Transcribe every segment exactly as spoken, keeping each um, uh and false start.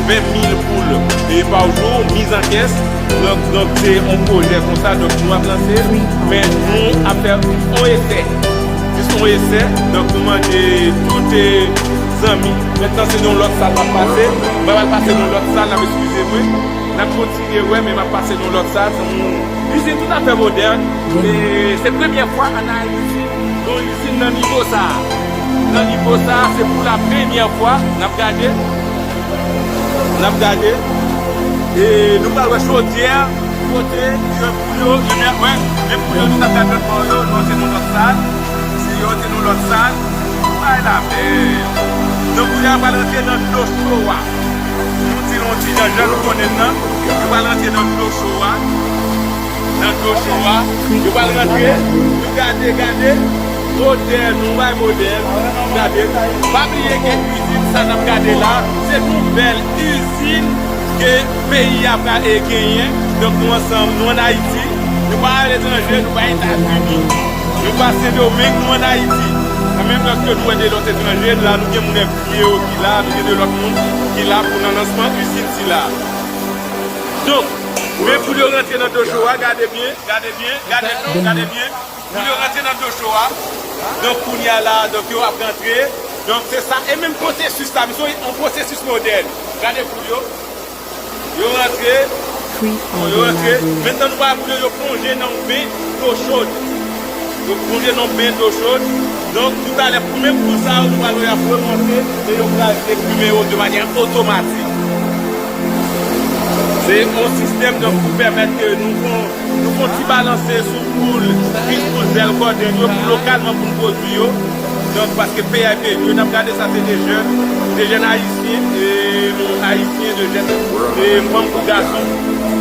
ven mil poul e pa jou, miz an kès. Donk, donk se yon pwojè konsa, donk nou ap lanse, men nou ap fè yon esè. Jis yon esè, donk nou mande tout e, zanmi. Mentnan se nan yon lòt sal n ap pase, mwen pral pase nan yon lòt sal, n ap eskize mwen. N ap kontinye wè, men m ap pase nan yon lòt sal, se yon izin toutafè modèn. E se premyè fwa ann Ayiti, yon izin nan nivo sa a. Nan nivo sa a, se pou la premyè fwa, n ap gade. N ap gade. E nou pral wè chodyè, kote, e, pou yo, e byen, wè, men pou yo, nou t ap gade lòt bò yo, nou te nan lòt sal. Si yo te nan lòt sal, bay la bèl. Donk, kounye a, pral rantre nan dlo cho a. Nou di l yon ti jan, jan nou konnen l nan. Yo pral rantre nan dlo cho a. Nan dlo cho a. Yo pral rantre. Nou gade, gade. Modèn, yon bagay modèn. Gade. Pa bliye ke izin sa n ap gade la, se nouvèl izin ke peyi a pral, e, genyen. Donk, nou ansanm, nou ann Ayiti. Nou pa aletranje, nou pa Etazini. Nou pa Sendomeng, nou ann Ayiti. Nan menm lòske nou wè de lòt etranje, la nou gen moun vye yo ki la, nou gen de lòt moun ki la pou nan lansman izin sila. Donk, men pou yo rantre nan dlo cho a, gade byen, gade byen, gade non, gade byen. Pou yo rantre nan dlo cho a, donk kounye a la, donk yo ap rantre. Donk se sa, e menm pwosesis la, misye yon pwosesis modèn. Gade pou yo. Yo rantre. Bon, yo rantre. Mentnan nou pral pou yo, yo plonje nan yon ben dlo chòd. Yo plonje nan yon ben dlo chòd. Donk, toutalè, pou menm poul sa yo, nou pral wè y ap remonte e yo pral deplimen yo de manyè otomatik. Se yon sistèm, donk, pou pèmèt ke nou fè, nou fè yon ti balanse sou poul, plis poul zèl kòdèn yo, pou lokalman pou n pwodui yo. Donk, paske peyi a e peyi nou, n ap gade sa, se de jèn, de jèn ayisyen, e, ayisyen, de jèn, e, fanm kou gason.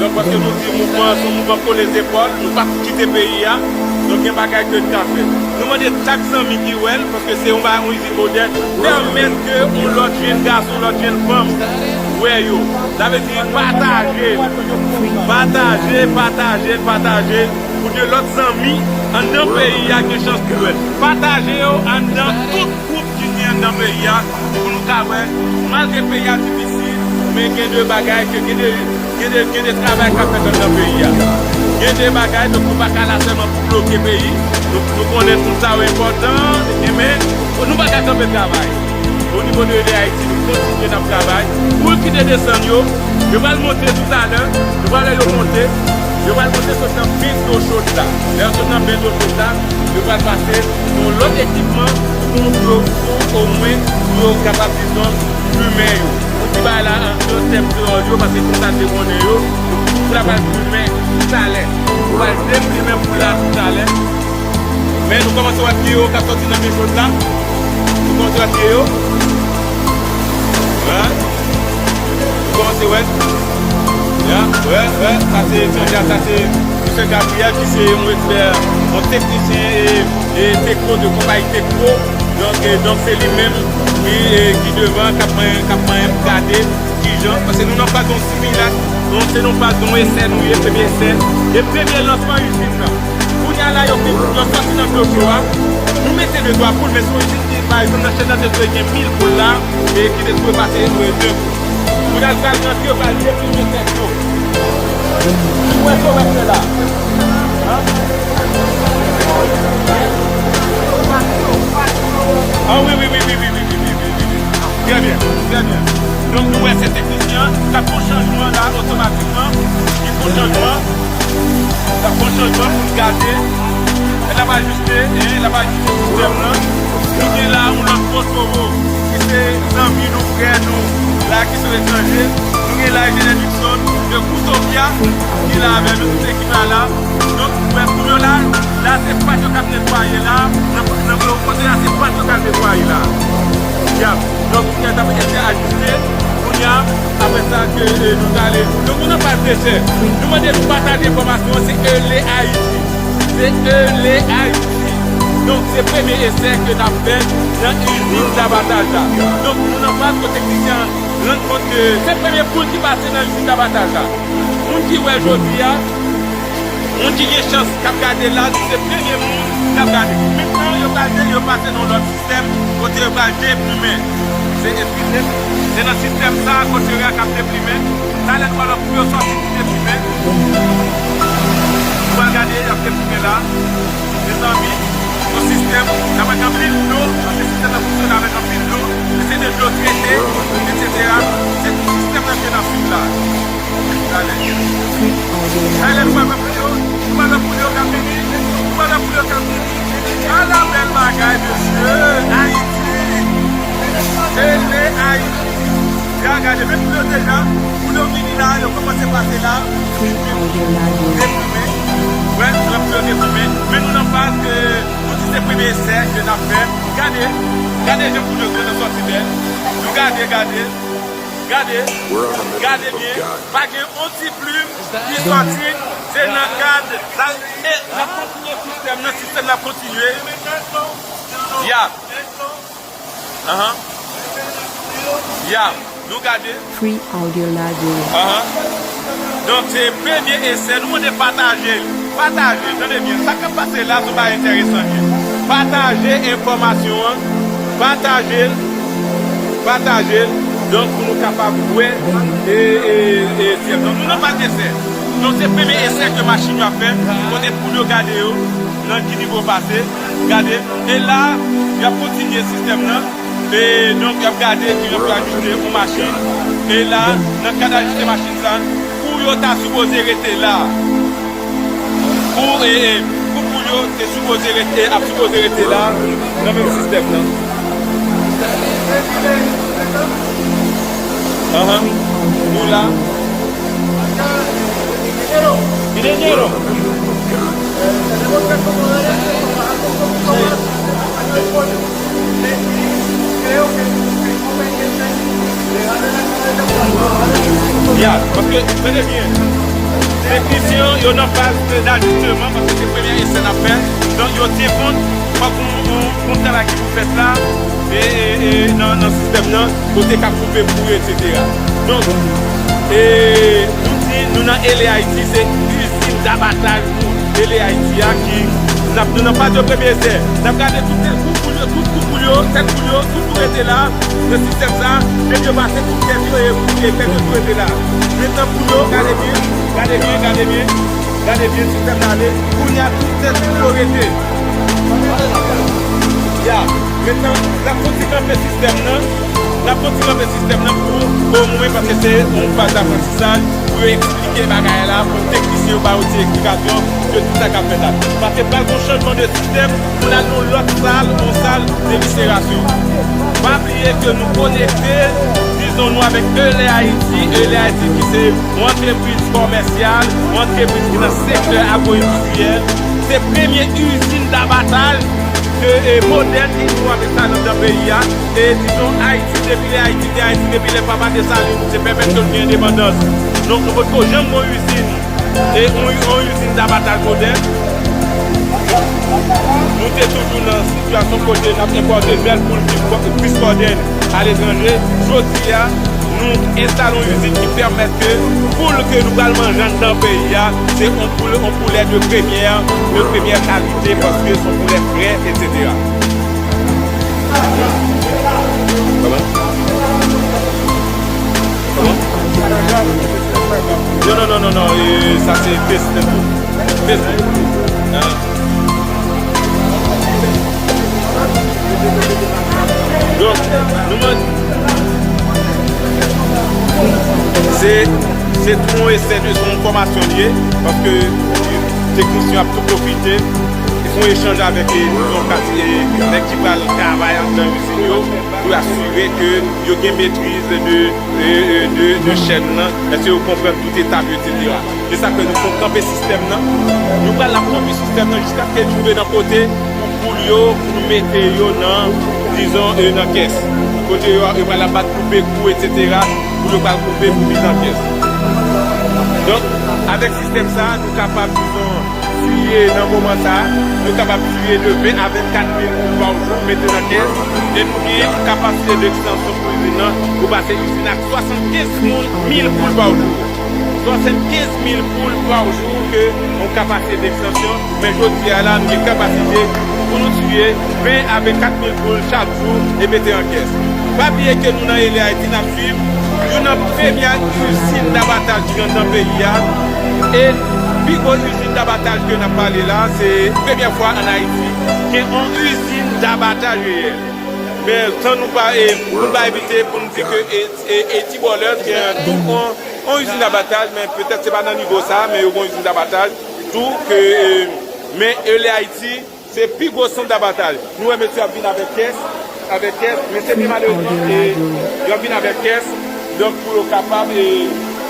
Donk, paske nou di mouvman an, se yon mouvman kole zepòl, nou p ap kite peyi a. Donk, gen bagay ke n ka fè. Nou mande chak zanmi ki wè l, paske se yon ba-, yon izin modèn, pèmèt ke yon lòt jèn gason, yon lòt jèn fanm wè yo. Sa vle di pataje, pataje, pataje, pataje, pou de lòt zanmi anndan peyi a gen chans pou wè. Pataje yo anndan tout gwoup ki gen anndan peyi a, pou nou ka wè, malgre peyi a difisil, men gen de bagay ke gen de, gen de, gen de travay k ap fèt anndan peyi a. Gen de bagay, donk, nou pa ka la sèlman pou bloke peyi. Nou, nou konnen tout sa yo enpòtan, men nou pa ka kanpe travay. O nivo de L A Ayiti, nou kontinye n ap travay. Poul ki te desann yo, yo pral monte toutalè, yo pral wè yo monte, yo pral monte sot nan ben dlo chòd la. Lè yo sot nan ben dlo chòd la, yo pral pase yon lòt ekipman pou yo, pou omwen, pou yo kapab, dizon, plimen yo. Yon ti bagay la, an, an tèm kreyòl yo, paske konsa te konnen yo, pou la pral plimen toutalè. Yo pral deplimen poul la toutalè. Men nou kòmanse wè pye yo k ap sòti nan men chòd la. Nou kòmanse wè pye yo. Hein? Nou kòmanse wè. Ya, wè, wè. Sa se, sa se Misye Gabriel ki se yon ekspè, yon teknisyen e, e tekno de konpayi Tekno. Donk, e, donk se li menm ki, e, ki devan, k ap manyen, k ap manyen pou gade kijan, paske nou nan faz yon similasyon, se nan faz yon esè nou ye, premye esè, e premye lansman izin nan. Kounye a la, yo fin, yo sòti nan dlo cho a. Nou mete de twa poul, men sou izin ki, pa egzanp, nan chèn nan te dwe gen mil poul la, e ki te dwe pase, e, de poul. Kounye a, l pral rantre, yo pral deplime tèt yo. Ou wè sa w ap fè la? Hein? Ah, wi, wi, wi. Trè byen, trè byen. Donk, nou wè se teknisyen an k ap fè yon chanjman la otomatikman. Li fè yon chanjman. L ap fè yon chanjman pou l gade. L ap ajiste, e, l ap ajiste sistèm nan. Nou gen la yon lòt gwo towo ki se zanmi nou, frè nou la ki sou etranje. Nou gen la enjenyè Nixon de Koutopia ki la avè nou, tout ekip la la. Donk, men pou yo la, la se pat yo k ap netwaye la. Nan, nan kote a, se pat yo k ap netwaye la. Yap. Donk, kounye a, n ap eseye ajiste. Kounye a, apre sa, ke, e, nou t ale. Donk, nou nan faz desè. Nou mande nou pataje enfòmasyon an, se Ele Ayiti. Se Ele Ayiti. Donk, se premye esè ke n ap fè nan izin dabataj la. Donk, nou nan faz kote teknisyen an rann kont ke se premye poul ki pase nan izin dabataj la. Moun ki wè jodi a, moun ki gen chans k ap gade la, se premye moun k ap gade. Mentnan, yo pral de-, yo pase nan lòt sistèm kote yo pral deplimen. Se, eskize, se nan sistèm sa a kote yo ka Deplimen. Talè nou pral wè pou yo sòti pou deplimen. Nou pral gade y ap deplimen la. Mezanmi, yon sistèm, n ap wè gen anpil dlo, paske sistèm nan fonksyone avèk anpil dlo, se de dlo trete, etsetera. Se tout sistèm nan ke n ap swiv la. Talè. Talè nou pral wè pou yo, nou pral wè pou yo k ap vini, nou pral wè pou yo k ap vini. Ala bèl bagay, mesye! Ayiti! Ele Ayiti! Ya gade, men pou yo deja, pou yo vini la, yo kòmanse pase la, deprime. Wè, nou ap pou yo deprime. Men nou nan faz ke nou di se premye esè ke n ap fè. Gade, gade jan pou yo nan sòti bèl. Nou gade, gade, gade, gade byen. Pa gen yon ti plim ki sòti, se nan kad. Sa, e, n ap kontinye sistèm nan, sistèm nan ap kontinye. Ya. Ahan. Ya. Nou gade. Free Audio Library. Ahan. Donk, se premye esè. Nou mande pataje l. Pataje l. Tande byen. Sa k ap pase la, se yon bagay enteresan li ye. Pataje enfòmasyon an. Pataje l. Pataje l. Donk, pou nou kapab wè e, e, e, syèl. Donk, nou nan faz esè. Donk, se premye esè ke machin yo ap fè. Kote poul yo gade yo, nan ki nivo yo pase. Gade. E la, y ap kontinye sistèm nan. E donk, y ap gade ki jan pou yo ajoute yon machin. E la, nan kad ajoute machin sa, pou yo ta sipoze rete la. Pou, e, e, pou, pou yo te sipoze rete, ap sipoze rete la, nan menm sistèm nan. Ahan. Pou la. Dinero. Ya, paske, tande byen, teknisyen yo nan faz de, dajisteman, paske se premye esè n ap fè. Donk, yo tyen kont, fòk yon, yon, yon travay ki pou fèt la, e, e, e, nan, nan sistèm nan, kote k ap koupe pou yo, etsetera. Donk, e, nou di, nou nan Ele Ayiti, se izin dabataj pou Ele Ayiti a ki, n ap, nou nan faz de premye esè. N ap gade tout kou poul yo, tout kou poul yo, tèt poul yo, tout pou rete la, nan sistèm sa, depi yo pase tout tèt yo, e, e tèt yo pou rete la. Mentnan poul yo, gade byen, gade byen, gade byen, gade byen sistèm nan ale. Kounye a, tout tèt poul yo rete. Ya, mentnan, n ap fouti kanpe sistèm nan. N ap kontinye antre sistèm nan pou omwen, paske se yon faz aprantisaj, pou yo eksplike bagay la, pou teknisyen yo ba yo ti eksplikasyon de tout sa k ap fèt la. Paske pral gen yon chanjman de sistèm, pou n al nan yon lòt sal, yon sal deviserasyon. Pa bliye ke nou konekte, dizon nou avèk Ele Ayiti, Ele Ayiti ki se yon antrepriz kòmèsyal, yon antrepriz ki nan sektè agwo-endistriyèl, se premye izin dabataj ke, e, modèn ki nou avèk sa nan peyi a. E dizon, Ayiti depi lè Ayiti te Ayiti, depi lè Papa Desalin te pèmèt ke l gen endepandans. Donk, nou potko janm gen yon izin, e, yon, yon izin dabataj modèn. Nou te toujou nan sitiyasyon kote n ap enpòte bèl poul ki, ki plis modèn aletranje. Jodi a, nou enstale yon izin ki pèmèt ke poul ke nou pral manje anndan peyi a, se yon poul, yon poulè de premyè, de premyè kalite, paske se yon poulè frè, etsetera. Kòman? Kòman? Non, non, non, non, non, e, sa se test tou. Test. Hein? Donk, nou mande, se, se tou yon esè de, se yon fòmasyon li ye, paske teknisyen ap tou pwofite, li fè yon echanj avèk, e, dizon, kat, e, nèg ki pral travay anndan izin yo, pou asire ke yo gen metriz de, de, de, de chèn nan, èske yo konprann tout etap yo, etsetera. Se sa k fè nou fè kanpe sistèm nan. Nou pral ap kanpe sistèm nan jiskaske nou rive nan kote pou poul yo, pou nou mete yo nan, dizon, e, nan kès. Kote yo, yo pral ap bat koupe kou, etsetera, pou yo pral koupe pou miz an kès. Donk, avèk sistèm sa a, nou kapab, dizon, tiye nan moman sa a, nou kapab tiye de ven a vennkat mil poul pa jou, mete nan kès, e nou gen kapasite de ekstansyon pou izin nan, pou pase izin ak swasannkenz mil poul pa jou. Swasannkenz mil poul pa jou ke yon kapasite de ekstansyon, men jodi a la, nou gen kapasite pou nou tiye ven a vennkat mil poul chak jou e mete an kès. Pa bliye ke nou nan Ele Ayiti, n ap swiv Youn nan premye izin dabataj ki genyen nan peyi a. E pi gwo izin dabataj ke n ap pale la, se premye fwa ann Ayiti gen yon izin dabataj reyèl. Men san nou pa, e, nou pa evite pou n di ke, e, e, e Ti Bòlèz gen tou yon, yon izin dabataj, men petèt se pa nan nivo sa, men yo gen yon izin dabataj tou ke, e, men L A Ayiti, se pi gwo sant dabataj. Nou wè mesye ap vin avèk kès, avèk kès, men se byen malerezman, e, yo ap vin avèk kès. Donk, pou yo kapab, e,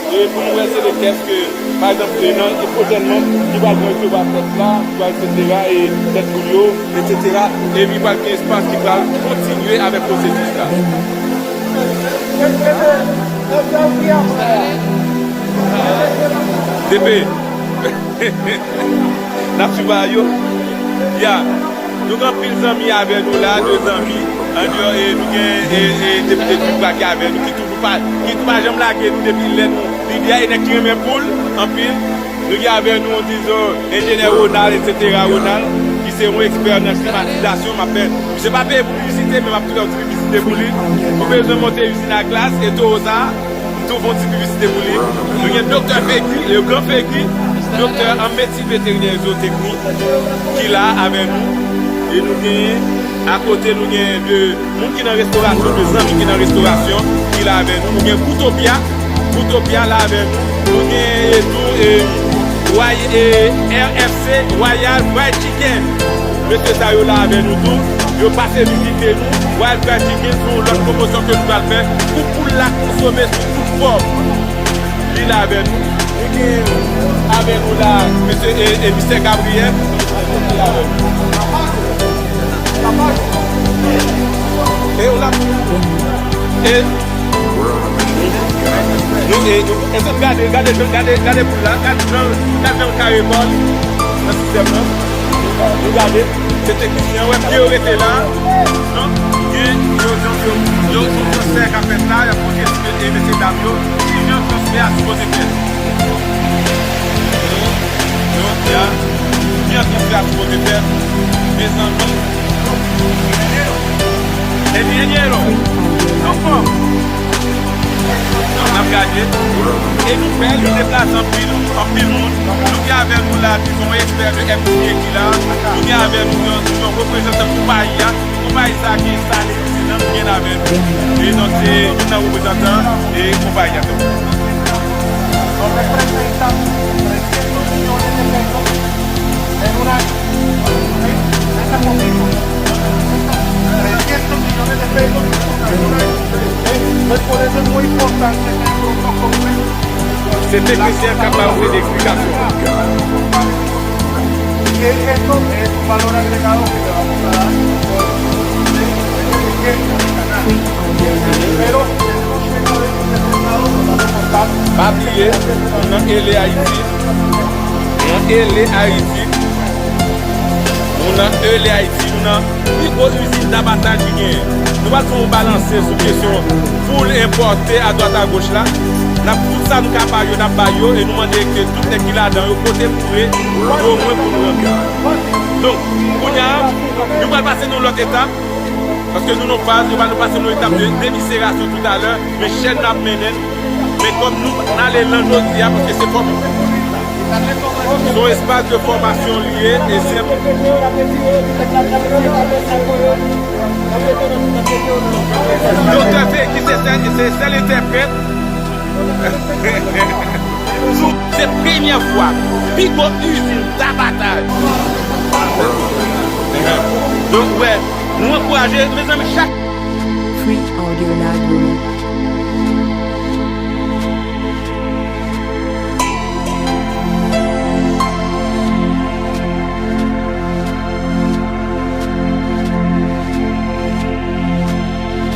e pou nou wè se de kès ke, pa egzanp, e, nan, e pwochènman, ki pral resevwa tèt la, ki pral, etsetera, e tèt poul yo, etsetera. Epi pral gen espas ki pral kontinye avèk pwosesis la. Depi N ap swiv a yo. Ya. Nou gen anpil zanmi avè nou la, de zanmi. Andeyò, e, nou gen, e, e, depite Duprat ki avè nou, ki toujou pa, ki tou pa janm lage nou depi lè nou rivyè, e nèg ki renmen poul anpil. Nou gen avè nou, dizon, enjenyè Ronald, etsetera, Ronald, ki se yon ekspè nan klimatizasyon. M ap fè, misye pa peye pou piblisite, men m ap tou fè yon ti piblisite pou li. Ou bezwen monte izin a glas, e towo sa a, m tou fè yon ti piblisite pou li. Nou gen Doktè Fegi, le gran Fegi, doktè an medsin veterinè e zoteknik, ki la avè nou. E nou gen, akote nou gen de moun ki nan restorasyon, de zanmi ki nan restorasyon, ki la avè nou. Nou gen Goutopia, Goutopia la avè nou. Nou gen, e, tou, e, Roy-, e, R F C, Royal Fried Chicken. Mesye sa yo la avè nou tou. Yo pase vizite nou. Royal Fried Chicken se yon lòt pwomosyon ke nou pral fè pou poul la konsome sou tout fòm. Li la avè nou. Nou gen avè nou la, mesye, e, e, mistè Gabriel. Li la avè nou. E, ou la. E, nou, e, nou, e, gade, gade, gade, gade poul la, gade jan, gade jan l kare kò l nan sistèm nan. Nou gade, se teknisyen, wè, pye yo rete la. Donk, gen, yo, yo, yo, yo, yon transfè k ap fèt la, y ap montre ti mesye, e, mesye dam yo, ki jan transfè a sipoze fèt. Jodi a, ki jan transfè a sipoze fèt, mezanmi. Enjenyè, non. N ap gade. E nou fè, nou deplase anpil, anpil moun. Nou gen avè nou la, dizon, yon ekspè de F D A ki la. Nou gen avè nou yon, yon reprezantan konpayi a. Konpayi sa a ki enstale isit la, nou gen avè nou. E donk, se youn nan reprezantan e konpayi a tou. Se teknisyen k ap ba w se de eksplikasyon. Pa bliye, nou nan L A Ayiti. Nou nan L A Ayiti. Nou nan L A Ayiti. Nou nan pi gwo izin dabataj ki genyen. Nou pral fè yon balanse sou kesyon poul enpòte adwat agoch la. N ap, tout sa nou ka ba yo, n ap ba yo, e nou mande ke tout nèg ki ladan yo pote poul yo omwen pou nou ranpli. Donk, kounye a, nou pral pase nan yon lòt etap, paske nou nan faz, nou pral pase nan yon etap de deviserasyon toutalè, men chèn n ap mennen, men kòm nou, n ale lan jodi a, paske se kòm Se yon espas de fòmasyon li ye, e se Doktè Fegi se sèl, se sèl entèprèt. Se premyè fwa, pi gwo izin dabataj. Donk, wè, nou ankouraje, mezanmi, chak Free Audio Library.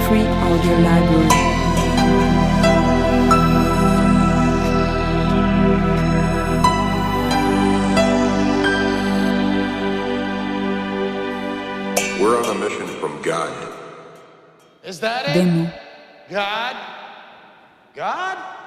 Free Audio Library. We're on a mission from God. Is that it? Demo. God? God?